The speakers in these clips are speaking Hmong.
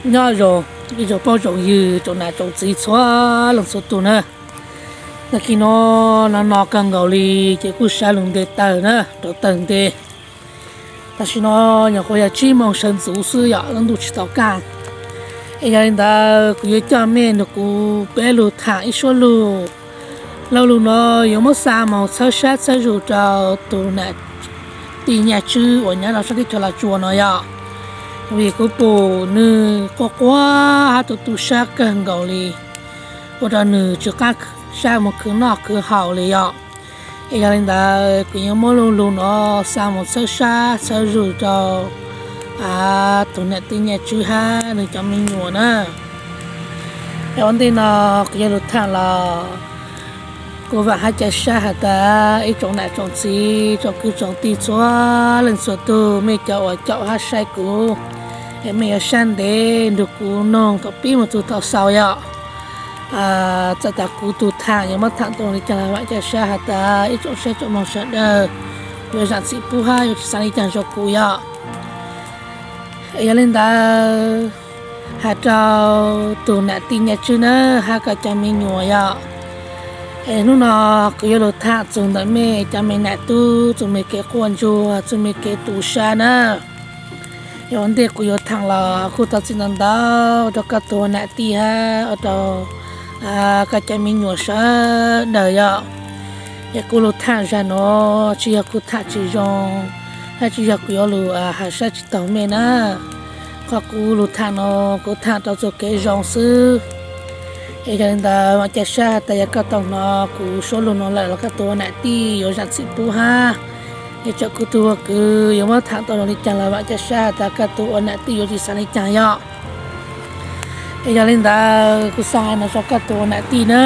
Nyob zoo ib tsoom phooj tsoom ywg tsoom nam tsoom txiv txhua leej txhua tus na. Tag kis no, no no kawg nkaus li ces kuj sab lug nte tawg na, rau tawg nte. Tam sim no nyuam qhuav yog tsib moos sawv ntxuv xwb yom, lub ntuj tsis tau kaj. Es yog li ntawd kuv yuav coj mej nrog kuv peb lug tham ib suab lug. Lo lus no yuav muab xa moog txhawb sab txhawb zug rau tus nam tij Nyaj Tswb uas nyob rau sab teb chaws Los Tsuas no yom. Vim kuv pum nwg quaj quaj hab tu tu sab kawg nkaus li, ua rau nwg tsis qab sab moog khwv noj khwv haus li yom. Es yog li ntawd kuv yuav muab lo lus no xa moog txhawb sab txhawb zug rau tus nam tij Nyaj Tswb hab nwg cov me nyuam na. Es ua ntej no kuv yuav lug tham los kuv vaam hab ca sab has tas ib tsoom nam tsoom txiv tsoom kwv tsoom tij txhua leej txhua tug, mej cov uas caum hab saib kuv, es mej yuav sab ntev nrug kuv noog thaum pib moog txug thaum xaus yom. Txawm tas kuv tug tham yuav muab tham tau li caag los vaam ca sab has tas ib tsoom saib tsoom mloog sawv daws yuav zaam txim pub hab yuav tsis xaav li caag rua kuv yom. Es yog li ntawd has rau tus nam tij Nyaj Tswb na hab koj cov me nyuam yom. Es hnub no kuv yuav lug tham txug ntawm mej cov me nam tub txug mej kev quaj ntsuag txug mej kev tu sab na. Yog ua ntej kuv yuav tham los kuj thov txim ntau ntau rau koj tug ua nam tij hab ua rau koj cov me nyuam sawv daws yom. Es kuv lug tham zag nuav tsis yog kuv tham tsis zoo, hab tsis yog kuv yuav lug has sab tsis taug mej na. Qhov kuv lug tham nuav kuv tham rau txuj kev zoo xwb. Es yog li ntawd vaam ca sab has tas yog koj tau hnov kuv suab lug nuav lawm los koj tug ua nam tij yuav zaam txim pub hab. Es txawm kuv tug ua kwv yuav muab tham tau zoo li caag los vaam ca sab has tas koj tug ua nam tij yuav tsis xaav li caag yom. Es yog li ntawd kuv xaav has nuav rau koj tug ua nam tij na,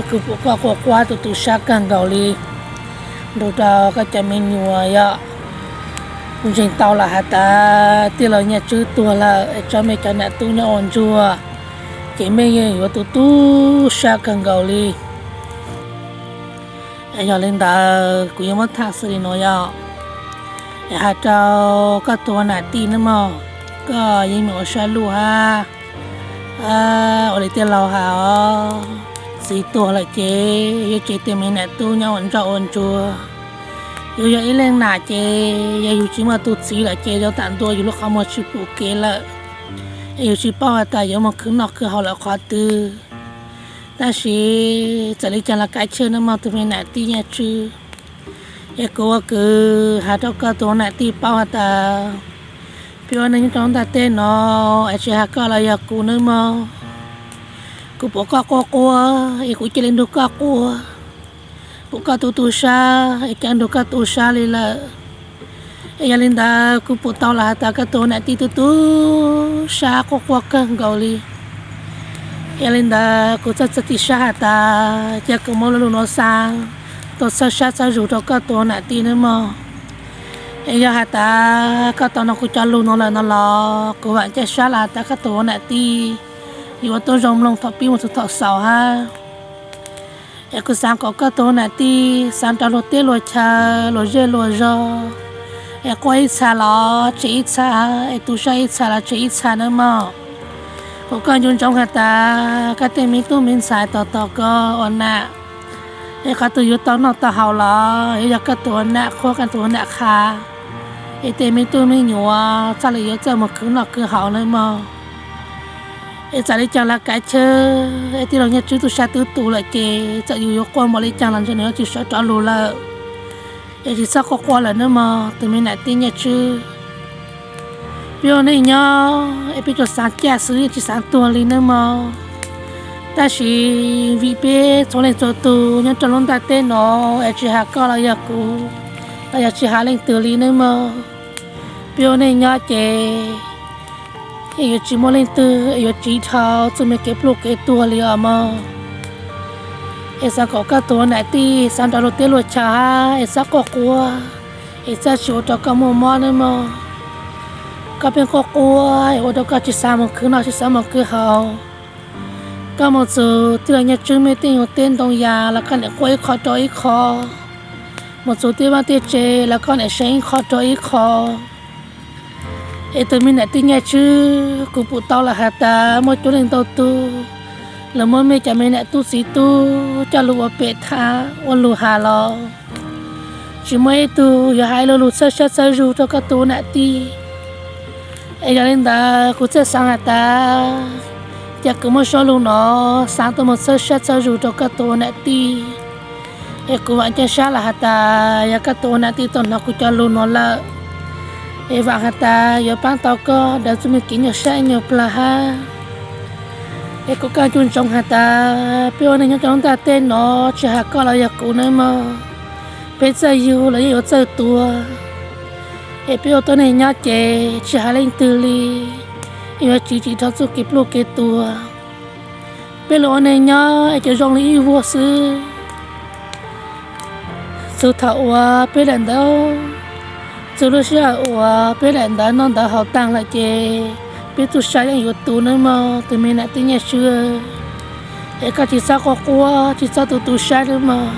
kuv pum koj quaj quaj tu tu sab kawg nkaus li nrug rau koj cov me nyuam yom. Kuv ntseeg tau lawm has tas tij laug Nyaj Tswb tuag lawm es tso mej cov nam tub nyob ua ntsuag, ces mej yeej yuav tu tu sab kawg nkaus li. Yog li ntawd kuv yuav muab tham xws li nuav yom. Es has rau koj tug ua nam tij nawb mog, koj yeej meem ua sab luj hab. Ua li tij laug has os, txiv tuag lawm ces yuav tseg tej me nam tub nyob ua ntsoj ua ntsuag. Yus yog ib leej nam ces yog yus tsis muaj tug txiv lawm ces zoo tam ntua yus lub qhov muag tsis pum kev lawm, es yus tsis paub has tas yuav moog khwv noj khwv haus lawm qhov twg. Tab sis txawm li caag los kav chawj nawb mog tug me nam tij Nyaj Tswb. Es kuv ua kwv has rau koj tug ua nam tij paub has tas peb ua neej nyob rau ntaaj teb no es tsis has koj los yog kuv nawb mog. Kuv pum koj quaj quaj es kuv cia li nrug koj quaj, pum koj tu tu sab es cia nrug koj tu sab li lawm. Es yog li ntawd kuv pum tau lawm has tas koj tug ua nam tij tu tu sab quaj quaj kawg nkaus li. Yog li ntawd kuv txhaj txhaj txhaj sab has tas cia kuv muab lub lug nuav xa tuaj txhawb sab txhawb zug rau koj tug ua nam tij nawb mog. Es yog has tas koj tau nov kuv cov lug nuav lawm no los kuv vaam ca sab lawm has tas koj tug ua nam tij yuav ua tau zoo mloog thaum pib moog txug thaum xaus hab. Es kuv xaav kom koj tug ua nam tij xaav rau luag teb luag chaw luag zej luag zog, es quaj ib txha los tseg ib txha, es tu sab ib txha los tseg ib txha nawb mog. Kom koj nco ntsoov has tas koj tej me tub me ntxhais tos tos koj ua nam, es qhov twg yuav tau noj tau haus los yuav yog koj tug ua nam qhuab koj tug ua nam qha. Es tej me tub me nyuam txhaj le yuav txawj moog khwv noj khwv haus nawb mog. Es txawm li caag los kav chawj, es tij laug Nyaj Tswb tub sab tub tu lawm ces txawm yus yuav quaj npaum li caag los ntshe nws yuav tsis sawv rov lug lawm. Es tsis txhob quaj quaj lawm nawb mog tus me nam tij Nyaj Tswb. Peb ua neej nyob es peb tsuas xaav caj xwb yeej tsis xaav tuag li nawb mog. Tab sis vim peb txhua leej txhua tug nyob rau lub ntaaj teb no es tsis has koj los yog kuv, los yog tsis has leej twg li nawb mog. Peb ua neej nyob ces yeej yuav tsis muaj leej twg es yuav tsiv dhau txuj me kev pluj kev tuag li os mog. Es xaav kom koj tus ua nam tij xaav nrog luag teb luag chaw hab es txhob quaj quaj, es txhob tsis ua rau koj muaj mob nawb mog. Koj pheej quaj quaj es ua rau koj tsis xav moog khwv noj tsis xav moog khwv haus. Koj moog txug tij laug Nyaj Tswb mej tej nyuag teb ntoo yas los koj niam quaj ib qho rau ib qho. Moog txug tej vaaj tej tse los koj niam seev ib qho rau ib qho. Es tus me niam tij Nyiaj Tswb, kuv pum tau lawm has tas muaj coob leej ntau tug, lawv muab mej cov me niam tub txiv tub coj lug ua pem thav ua lug has los, tsis muaj ib tug yuav has ib lo lug txhawb siab txhawb zug rau koj tus ua nam tij. Es yog li ntawd kuv txawm xaav has tas, ces kuv muab zaj lug no xaav tuaj moog txhawb siab txhawb zug rau koj tus ua nam tij. Es kuv vaam ca sab lawm has tas yog koj tus ua nam tij tau hnov kuv cov lug no lawm, es vaam has tas yuav paab tau koj dawv txuj mej kev nyuaj sab nyuaj plag hab. Es kuv kuj ntsoov has tas peb ua neej nyob rau lub ntaaj teb no, tsis has koj los yog kuv nawb mog, peb txawj yug los yeej yuav txawj tuag. Es peb ua tuab neeg nyob ces tsis has leej twg li, yuav tsiv tsis dhau txuj kev pluj kev tuag. Peb lug ua neeg nyob es cov zoo li ib vuag xwb. Txug thaum uas peb daim ntawv, txug lub sij hawm uas peb daim ntawv noj ntawv haus taag lawm ces peb tub sab yeej yuav tu nawb mog tus me nam tij Nyiaj Tswb. Es koj tsis txhob quaj quaj, tsis txhob tu tu sab nawb mog.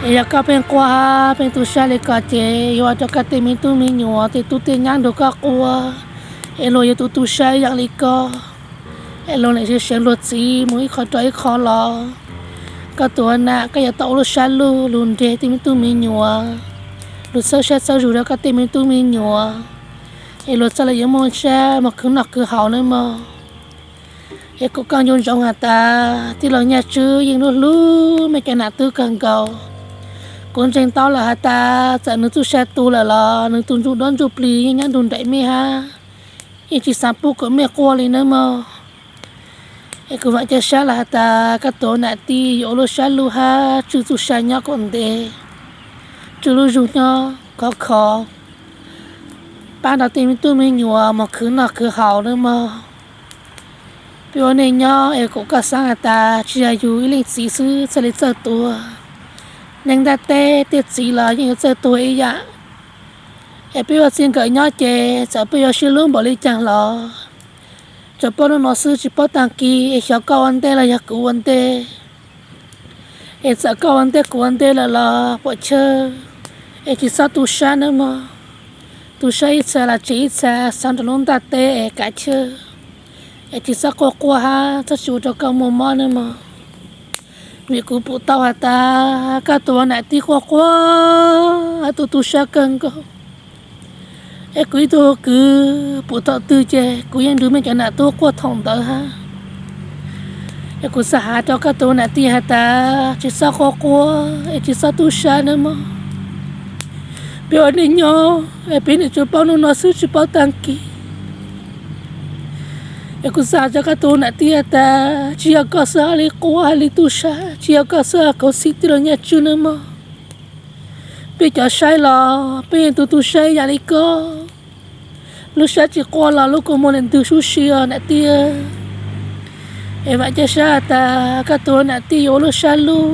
Es yog koj pheej quaj hab pheej tu sab li ko ces yuav ua rau koj tej me tub me nyuam tej tub tej nyab nrug koj quaj, es luag yuav tu tu sab yaam li koj. Es luag nim seev seev luag txiv mus ib qho rau ib qho los, koj tus ua nam koj yuav tau ua lub sab lug lug nreg tej me tub me nyuam, lug txhawb siab txhawb zug rau koj tej me tub me nyuam, es luag txhaj le yuav muaj sab muaj khwv noj khwv haus nawb mog. Es kuv kuj ntsoov ntsoov has tas tij laug Nyiaj Tswb yeej lub hlub mej cov nam tub kawg nkaus. Kuv ntseeg tau lawm has tas txawm nws txuj sa tu lawm los nws tus ntsuj duab ntsuj plig yeej nyob nrug nraim mej hab, yeej tsis xaav pub kom mej quaj li nawb mog. Es kuv vaam ca sab lawm has tas koj tus nam tij yuav ua lub sab lug hab tswj txuj sa nyob kom ntev, tswj lub zug nyob khov kho, paab rau tej me tub me nyuam moog khwv noj khwv haus nawb mog. Peb ua neej nyob es kuv kuj xaav has tas tsis yog yug ib leej txiv xwb txhaj le txawj tuag. Neeg ntaaj teb tej txiv los yeej yuav txawj tuag ib yaam. Es peb ua txij nkawm nyob ces txawm peb yuav sib hlub npaum li caag los, tsuas paub hnub no xwb tsis paub taag kis, es xyov koj ua ntej los yog kuv ua ntej. Es txawm koj ua ntej kuv ua ntej lawm los puam chawj, es tsis txhob tu sab nawb mog. Tu sab ib txha los tseg ib txha, xaav rau lub ntaaj teb es kav chawj, es tsis txhob quaj quaj hab txhob tsis ua rau koj muaj mob nawb mog. Vim kuv pum tau has tas koj tus ua nam tij quaj quaj hab tu tu sab kawg nkaus. Es kuv ib tug kwv pum thaum twg ces kuv yeej nrug mej cov nam tub quaj thaum ntawd hab. Es kuv xaav has rau koj tus ua nam tij has tas tsis txhob quaj quaj es tsis txhob tu sab nawb mog. Peb ua neej nyob es peb nim tsuas paub hnub no xwb tsis paub taag kis. Es kuv xaav has rau koj tus ua nam tij has tas tsis yog koj xwb hab le quaj hab le tu sab, tsis yog koj xwb hab khuv xim tij laug Nyiaj Tswb nawb mog. Peb cov saib los peb yeej tu tu sab ib yaam li koj. Lub sab tsis quaj los lub kua muag nim ntwg sub si os nam tij. Es vaam ca sab has tas koj tus ua nam tij yuav ua lub sab lug,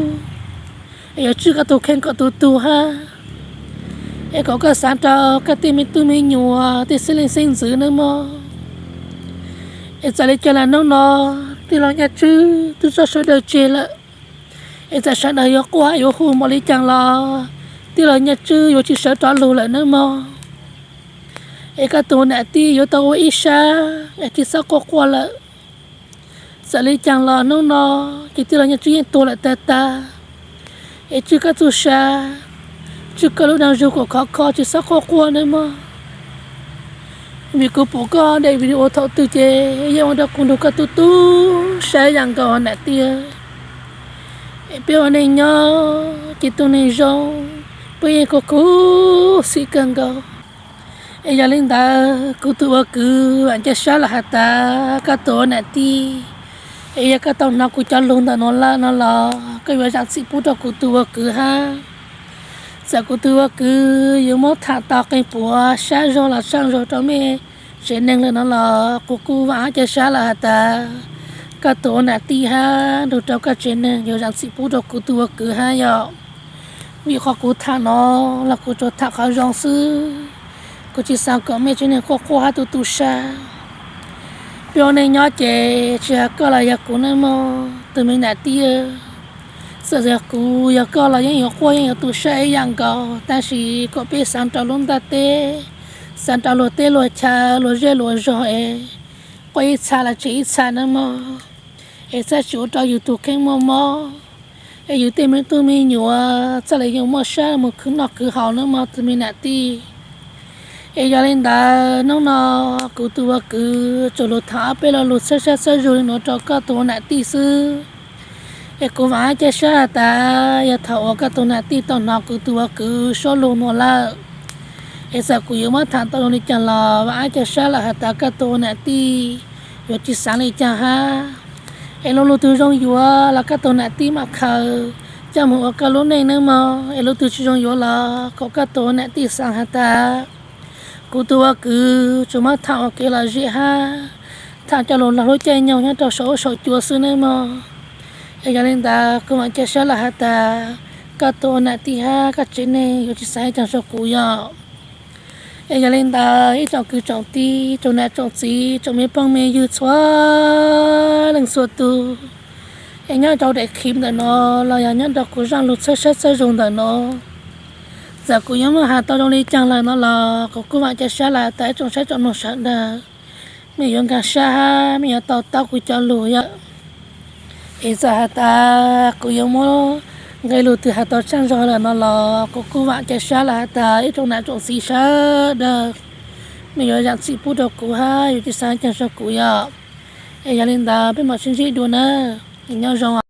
es yuav tswj koj tus kheej kom tu tug hab, es kom koj xaav rau koj tej me tub me nyuam tej xeeb leej xeeb ntxwv nawb mog. Es txawm li cas los hnub no tij laug Nyiaj Tswb twb tso sawv daws tseg lawm. Es txawm sawv daws yuav quaj yuav hu npaum li caag los tij laug Nyiaj Tswb yuav tsis sawv rov lug lawm nawb mog. Es koj tus nam tij yuav tau ua ib sab es tsis txhob quaj quaj lawm. Txawm li caag los hnub no ces tij laug Nyiaj Tswb yeej tuag lawm tag tag. Es tswj koj txuj sa, tswj koj lub dag zug kom khov kho tsis txhob quaj quaj nawb mog. Vim kuv pum koj daim video thaum twg ces yeej ua rau kuv nrug koj tu tu sab yaam nkaus nam tij. Es peb ua neej nyob ces tus neeg zoo peb yeej khuv khuv xim kawg nkaus. Es yog li ntawd kuv tus ua kwv vaam ca sab lawm has tas koj tus ua nam tij, es yog koj tau hnov kuv cov lug ntawm nuav lawm no los koj yuav zaam txim pub rau kuv tus ua kwv hab. Txawm kuv tus ua kwv yuav muab tham tau qee puav sab zog los tsaaj zog rau mej tsev neeg lawm no los kuv kuj vaam ca sab lawm has tas koj tus ua nam tij hab nrug rau koj tsev neeg yuav zaam txim pub rau kuv tus ua kwv hab yom. Vim qhov kuv tham no los kuv tsuas tham qhov zoo xwb, kuv tsis xaav kom mej tsev neeg quaj quaj hab tu tu sab. Peb ua neej nyob ces tsis has koj los yog kuv nawb mog tus me nam tij. Txawm yog kuv yog koj los yeej yuav quaj yeej yuav tu sab ib yaam nkaus, tab sis kom peb xaav rau lub ntaaj teb, Xav rau luag teb luag chaw luag zej luag zog es quaj ib txha los tsis ib txha nawb mog, es txhob tsis ua rau yus tus kheej muaj mob, es yus tej me tub me nyuam txhaj li yuav muaj sab mus khwv noj khwv haus nawb mog tus me nam tij. Es yog li ntawd hnub no kuv tus ua kwv tsuas lug tham ob peb lo lus txhawb sab txhawb zug li nuav rau koj tus ua nam tij xwb. Es kuv vam ib ca sab has tas yog thaum uas koj tus nam tij tau hnov kuv tus ua kwv suab lug nuav lawm, es txawm kuv yuav muab tham tau zoo li cas los vam ib ca sab lawm has tas koj tus ua nam tij yuav tsis xaav li cas hab. Es lo lus twg zoo yuav los koj tus nam tij mam khaws coj mus ua koj lub neej nawb mog. Es lub twg tsis zoo yuav los kom koj tus ua nam tij xaav has tas kuv tus ua kwv tsuas muab tham ua kev lom zem hab tham coj lug laug lub caij nyoog nyob rau saum huab saum cua xwb nawb mog. Es yog li ntawd kuv vam ca sab lawm has tas koj tus ua nam tij hab koj tsev neeg yuav tsis xav caag rau kuv yom. Es yog li ntawd ib tsoom kwv tsoom tij, tsoom nam tsoom txiv, tsoom me phooj me ywg txhua leej txhua tug, es nyob rau daim clip ntawm no los yog nyob rau kuv zaaj lug txhawb sab txhawb zug ntawm no, txawm kuv yuav muab has tau zoo li caag lawm no los kuv kuj vam ca sab lawm tas ib tsoom saib tsoom mloog sawv daws, mej yuav nkaag sab hab mej yuav to taub kuv cov lug yom. Es txawm has tas kuv yuav muab nqe lus twg has tau tsaaj zog lawm no los kuv kuj vam ca sab lawm has tas ib tsoom nam tsoom txiv sawv daws, mej yuav zaam txim pub rau kuv hab yuav tsis xav caag rau kuv yom. Es yog li ntawd peb mam sib ntsib dua nawb, nyob zoo.